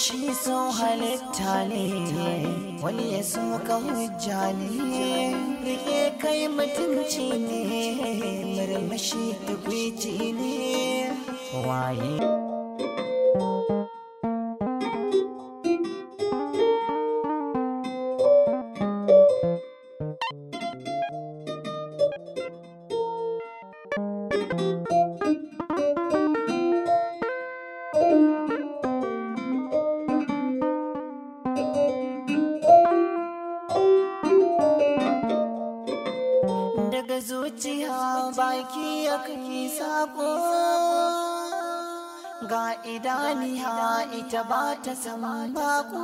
Shi so halitta ne, wani ya so ka hujja ne, rike kai mutunci ne, murmushi tukwici ne, waye. Daga zuciya baki ya kai sako, ga idaniya ita ba ta saman bako.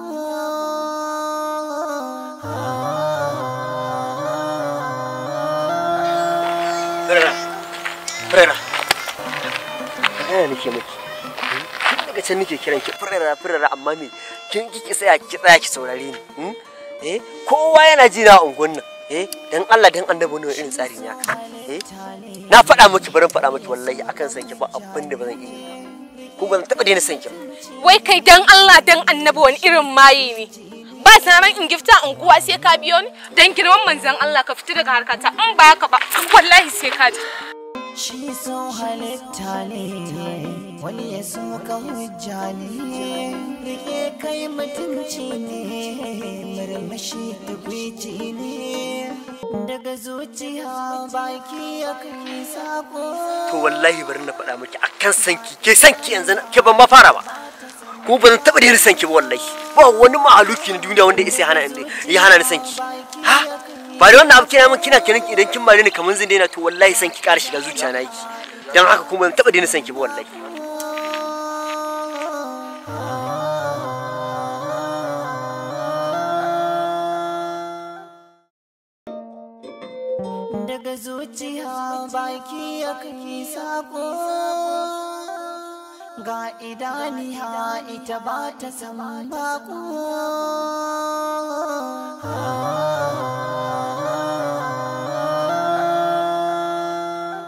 Furera, Furera, magana nake miki. Tun daga can nake kiran ki Furera, Furera, amma me kin kike tsaya ki tsaya ki saurare ni. Eh, kowa yana ji na a unguwan nan. Eh, dan Allah dan annabi ne irin tsari ne haka. Eh, na faɗa miki, barin faɗa miki, wallahi akan san ki ba abin da ba zan iya yi. Ko ba zan taɓa daina san ki ba. Wai kai dan Allah dan annabi wani irin maye ne? Ba sanan in gifta unguwa sai ka biyo ni? Dan girman manzon Allah ka fita daga harkata, in ba haka ba wallahi sai ka ji. Shi so halitta ne, wani ya so ka hujja ne, rike kai mutunci ne, murmushi tukwici ne, daga zuciya baki ya kai sako. To wallahi bari na faɗa miki akan san ki, ke san ki yanzu ke ban ma fara ba. Ko ba zan taɓa daina san ki ba wallahi. Ba wani mahaluki na duniya wanda ya hana ni, ya hana ni san ki. Ha? Ba da wannan abu kina min kina kenan idan kin mare ni kaman zan daina, to wallahi san ki ƙara shiga zuciya na yake. Dan haka kuma ban taɓa daina san ki ba wallahi. Daga zuciya baki ya kai sako, ga idaniya ita ba ta saman bako.